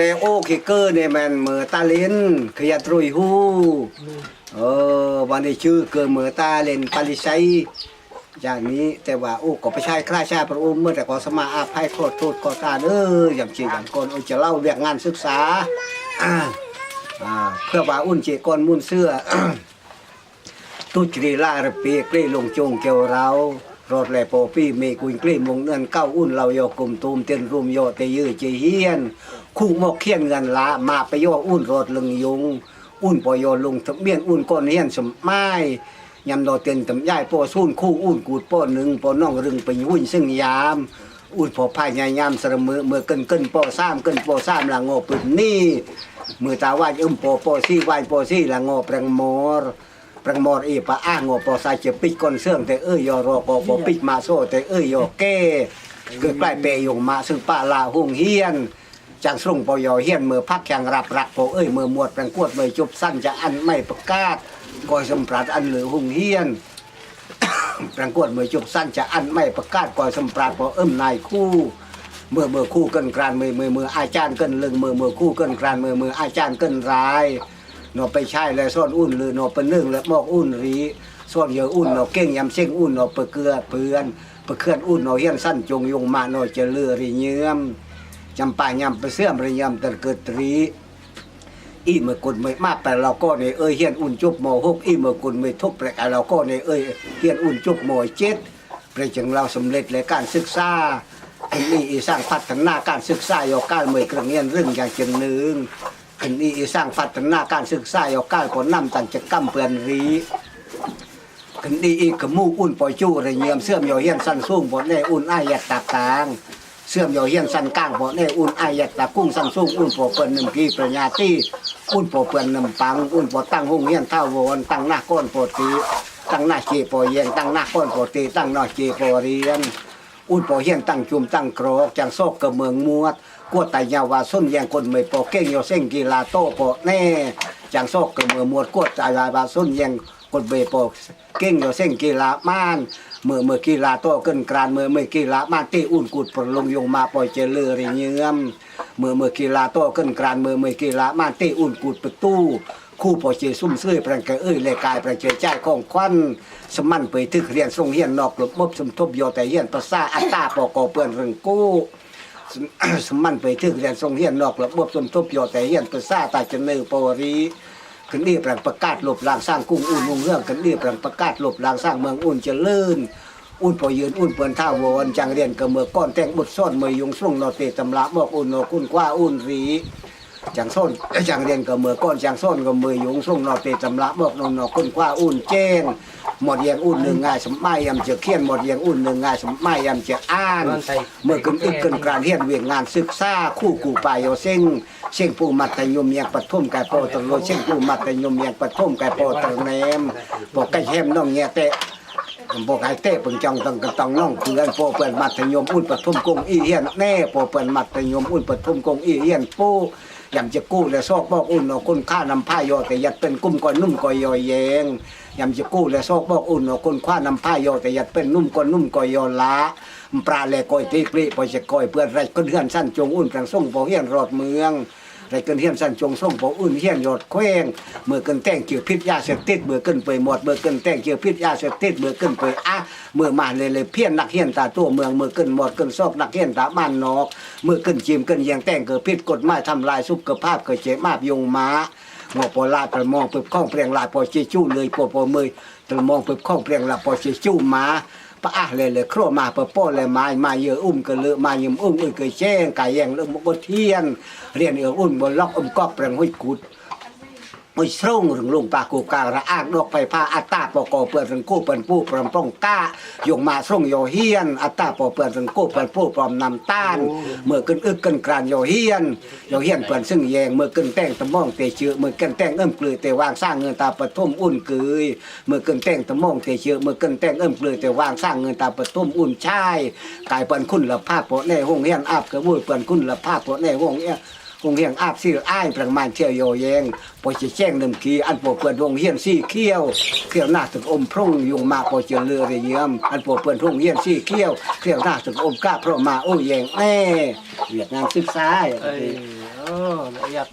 ແຕ່ໂອເຄເກີນີ້ແມ່ນເມີຕາເລນ ເຄີຍຕຣຸຍຮູ້ ເອີ ວັນນີ້ຊື່ເກີເມີຕາເລນປາລິໄຊ ຢ່າງນີ້ ແຕ່ວ່າໂອກໍໄປໃຊ້ຄລາຊາພະອົມເມີ ແຕ່ກໍສະມາອະໄພ ຂໍໂທດຂໍທານເດີ ຢາມເຈຢາມກ່ອນ ໂອຈະເລົ່າວຽກງານສຶກສາ ອາ ເພື່ອວ່າອຸ່ນເຈກ່ອນມູນເຊື່ອ ຕຸດຈະລີລາລະເປເກລລົງໂຈງແກ້ວລາວ ຣອດແລປໍປີ້ເມກຸຍເກລມົງເໜືອນເກົ້າ ອຸ່ນເລົ່າຍໍກົມຕູມ ເຕັ້ນຣູມຍໍແຕ່ເຢີເຈຮຽນ ຄູ່ໝອກຂຽນເງິນລາ ມາໄປຍໍອຸ່ນຣອດລຶງຍົງ ອຸ່ນປໍຍໍລົງທະບຽນ ອຸ່ນກ່ອນຮຽນສະໝາຍ ຍາມລໍເຕັ້ນຕຳຢາຍປໍສູນ ຄູ່ອຸ່ນກູດປໍໜຶ່ງ ປໍນ້ອງລຶງເປັນຫຸຍເຊິ່ງຍາມ ອຸ່ນພໍພາຍາຍາມສະລະເມີ ເມີເກີນເກີນປໍສາມ ເກີນປໍສາມລະງໍປຶບນີ້ ເມີຕາວາຍອຶມປໍປໍສີ່ ວາຍປໍສີ່ລະງໍແປງມໍຣ ແປງມໍຣເອປາອາງໍປໍຊາຍຈະປິດກ່ອນເຊື່ອງແຕ່ເອີຍຍໍລໍກໍປໍປິດມາໂຊແຕ່ເອີຍຍໍແກ້ ເກີດກາຍແປຍົງມາເຊິ່ງປາລາໂຮງຮຽນ ຈັ່ງຊົງປໍຍໍຮຽນເມີພັກແຂ່ງຮັບລັກປໍເອີຍເມີໝວດແປງກວດເມີຈົບຊັ້ນຈະອັນໄມ້ປະກາດ ກໍສຳປາດອັນເລີໂຮງຮຽນ ແປງກວດເມີຈົບຊັ້ນຈະອັນໄມ້ປະກາດ ກໍສຳປາດປໍເອີ້ມນາຍຄູ ເມີເມີຄູເກີນການເມີເມີເມີອາຈານເກີນເລິງເມີເມີຄູເກີນການເມີເມີອາຈານເກີນລາຍ ນໍໄປໃຊ້ແລະສອນອຸ່ນຫຼືນໍໄປເນີງແລະໝອກອຸ່ນຣີ ສອນເຢີອຸ່ນນໍເກັ່ງຍາມເສັງອຸ່ນນໍປະເກືອເພື່ອນ ປະເຂືອນອຸ່ນນໍຮຽນຊັ້ນຈົງຍົງມານໍຈະເລືອຣິເຍືອມ ຈຳປາຍາມປະເຊື່ອມຣີຍາມຕະເກີດຕຣີ ອີເມີກຸນເມີມາແປລາວກໍເນເອີຍຮຽນອຸ່ນຈົບມໍຫົກ ອີເມີກຸນເມີທຸກແປກອາລາວກໍເນເອີຍຮຽນອຸ່ນຈົບມໍເຈັດ ເປຈຶ່ງລາວສຳເລັດແລະການສຶກສາ ຂຶ້ນອີອີສ້າງພັດທະນາການສຶກສາຍໍການເມີເຄື່ອງຮຽນເລື່ອງຢ່າງຈຳເນີງ ຂຶ້ນອີອີສ້າງພັດທະນາການສຶກສາຍໍການກໍນຳຕັນຈະກຳເປື້ອນຣີ ຂຶ້ນອີອີກະໝູ່ອຸ່ນປໍຈູ່ລະເຍືອມ ເຊື່ອມຍໍຮຽນຊັ້ນສູງບໍ່ແນ່ອຸ່ນອາຍັດຕາກາງ ເຊື່ອມຍໍຮຽນຊັ້ນກາງບໍ່ແນ່ອຸ່ນອາຍັດຕາກຸງ ຊັ້ນສູງອຸ່ນປໍເປື້ອນໜຶ່ມກີປະຍາຕີ ອຸ່ນປໍເປື້ອນໜຶ່ມປັງ ອຸ່ນປໍຕັ້ງໂຮງຮຽນຖາວອນ ຕັ້ງນາກອນປໍຕີ ຕັ້ງນາເຈປໍແຍງ ຕັ້ງນາກອນປໍຕີ ຕັ້ງນາເຈປໍຮຽນ ອຸ່ນປໍຮຽນຕັ້ງຈຸ່ມຕັ້ງກຣອກ ຈັ່ງຊອກກະເມືອງມວດ ກວດຕາຍາວາຊົນແຍງກົນເມີປໍເກັ່ງຍໍເສັງກິລາໂຕປໍແນ່ ຈັ່ງຊອກກະເມືອງມວດ ກວດຕາຍາວາຊົນແຍງກົນເມີປໍ ເກັ່ງຢູ່ເສັງກິລາມານ ເມີເມີກິລາຕໍ່ເກີນການ ເມີເມີກິລາມານເຕະອຸ່ນກຸດປະລົງຍົງມາປ່ອຍເຈເລີລິເຍືອມ ເມີເມີກິລາຕໍ່ເກີນການ ເມີເມີກິລາມານເຕະອຸ່ນກຸດປະຕູ ຄູປ່ອຍເຈຊຸ່ມເຊີຍແປງກະເອີຍແລະກາຍແປງເຈີຈ່າຍຂອງຂວັນ ສະໝັນເປີຍຖືກຮຽນສົ່ງຮຽນນອກລະບົບ ສົມທົບຍໍແຕ່ຮຽນພາສາອັດຕາປໍກໍເປື້ອນເຣິງກູ້ ສະໝັນເປີຍຖືກຮຽນສົ່ງຮຽນນອກລະບົບ ສົມທົບຍໍແຕ່ຮຽນພາສາຕາຈະເນີປໍຣີ ຂຶ້ນອີກແປງປະກາດລົບລ້າງສ້າງກຸງອຸ່ນຮຸ່ງເຮືອງ ຂຶ້ນອີກແປງປະກາດລົບລ້າງສ້າງເມືອງອຸ່ນຈະເລີນ ອຸ່ນພໍຢືນອຸ່ນເປີນຖາວອນ ຈັ່ງຮຽນກະເມີກ່ອນແຕ່ງບົດສອນເມີຍຸງສົ່ງນໍເຕຕຳລາໝອກອຸ່ນນໍຄຸນຄວ້າອຸ່ນຣີ ຈັ່ງສອນຈັ່ງຮຽນກະເມີກ່ອນ ຈັ່ງສອນກະເມີຍຸງສົ່ງນໍເຕຕຳລາໝອກອຸ່ນນໍຄຸນຄວ້າອຸ່ນແຈ້ງ ໝົດແຍງອຸ່ນເນີງງ່າຍສຳມາຍອຳຈະຂຽນ ໝົດແຍງອຸ່ນເນີງງ່າຍສຳມາຍອຳຈະອ່ານ ເມີຂຶ້ນອຶກຂຶ້ນການຮຽນວຽກງານສຶກສາ ຄູກູປາຍໍເສັງ ເສັງປູມັດທະຍົມແຍງປະຖົມກາຍປໍຕະໂລ ເສັງປູມັດທະຍົມແຍງປະຖົມກາຍປໍຕະແນມ ປໍກາຍແຮມໜອງແຍແຕະ ປໍກາຍແຕະປຶງຈອງຕັງກະຕອງໜອງເພື່ອນ ປໍເປື້ອນມັດທະຍົມອຸ່ນປະຖົມກົງອີຮຽນແນ່ ປໍເປື້ອນມັດທະຍົມອຸ່ນປະຖົມກົງອີຮຽນປູ ຍາມຈະກູ້ແລະຊອກບອກອຸ່ນເນາະ ຄົນຂ້ານຳພາຍໍແຕ່ຍັດເປັນ ກຸ້ມກໍໜຸ່ມກໍຍໍແຍງ ຍາມຈະກູ້ແລະຊອກບອກອຸ່ນເນາະ ຄົນຂ້ານຳພາຍໍແຕ່ຍັດເປັນ ໜຸ່ມກໍໜຸ່ມກໍຍໍລາ ປາແລະກ້ອຍຕິກລິ ປໍຈະກ້ອຍເພື່ອນໄລຂຶ້ນເຮືອນຊັ້ນຈົງອຸ່ນ ແປງສົ່ງບໍ່ຮຽນຮອດເມືອງ ໄລຂຶ້ນຮຽນຊັ້ນຈົງສົ່ງບໍ່ອື່ນຮຽນຮອດແຂວງ ເມີຂຶ້ນແຕ່ງຈື່ຜິດຢາເສບຕິດ ເມີຂຶ້ນໄປໝອດ ເມີຂຶ້ນແຕ່ງຈື່ຜິດຢາເສບຕິດ ເມີຂຶ້ນໄປອາ ເມີມາເລເລພຽນ ນັກຮຽນຕາຕົວເມືອງ ເມີຂຶ້ນໝອດຂຶ້ນຊອກ ນັກຮຽນຕາບ້ານນອກ ເມີຂຶ້ນຈິມຂຶ້ນແຍງ ແຕ່ງເກີດຜິດກົດໝາຍ ທຳລາຍສຸຂະພາບ ເກີດເຈັບມາບຍົງມາ ງໍປໍລາຍປະມອງປຶບຂອງເປງລາຍ ປໍເຈຈູເລີຍ ປໍປໍເມີຍ ຕະມອງປຶບຂອງເປງລາຍ ປໍເຈຈູມາ ປະອາເລເລໂຄຣມາ ປະປໍເລມາຍ ມາເຢີອຸ້ມກະເລີ ມາຍືມອຸ້ມອຶກະແຈງ ກາຍແຍງເລີມບົດຮຽນ ຮຽນເອື້ອອຸ່ນບົດລັອກ ອຸ້ມກອກແປງຫ້ອຍກຸດ ໂອ້ຍ ໂຊງເລື່ອງລົງປາກູກາງ ລະອາງດອກໄຟຟ້າ ອັດຕາປໍກໍເປື້ອນເລື່ອງກູເປື້ອນປູປອມປ່ອງກາ ຍົງມາສົ່ງຍໍຮຽນ ອັດຕາປໍເປື້ອນເລື່ອງກູເປື້ອນປູປອມນ້ຳຕານ ເມີຂຶ້ນອຶກຂຶ້ນການຍໍຮຽນ ຍໍຮຽນເປື້ອນຊຶ່ງແຍງ ເມີຂຶ້ນແຕ່ງຕະໝອງເຕເຈືອ ເມີຂຶ້ນແຕ່ງເອີ້ມກືເຕວາງສ້າງເງິນຕາປະຖົມອຸ່ນກືຍ ເມີຂຶ້ນແຕ່ງຕະໝອງເຕເຈືອ ເມີຂຶ້ນແຕ່ງເອີ້ມກືເຕວາງສ້າງເງິນຕາປະຖົມອຸ່ນຊາຍ ກາຍເປື້ອນຄຸນລະພາບ ເພາະໃນໂຮງຮຽນອາບກະບຸຍ ເປື້ອນຄຸນລະພາບ ເພາະໃນໂຮງຮຽນ ໂຮງຮຽນອາບສີລອາຍ ປະມານທ່ຽວຍໍແຍງ ປໍຈະແຈ້ງເນີມຄີ ອັນປໍເປື້ອນໂຮງຮຽນສີຂຽວ ຂຽວໜ້າຕຶກອົມໂພງ ຍຸງມາປໍຈະເລີລິເຍືອມ ອັນປໍເປື້ອນໂຮງຮຽນສີຂຽວ ຂຽວໜ້າຕຶກອົມກາ ເພາະມາໂອ້ແຍງແນ່ ວຽກງານສຶກສາ ເອີ ເອີ ລະອຽດ.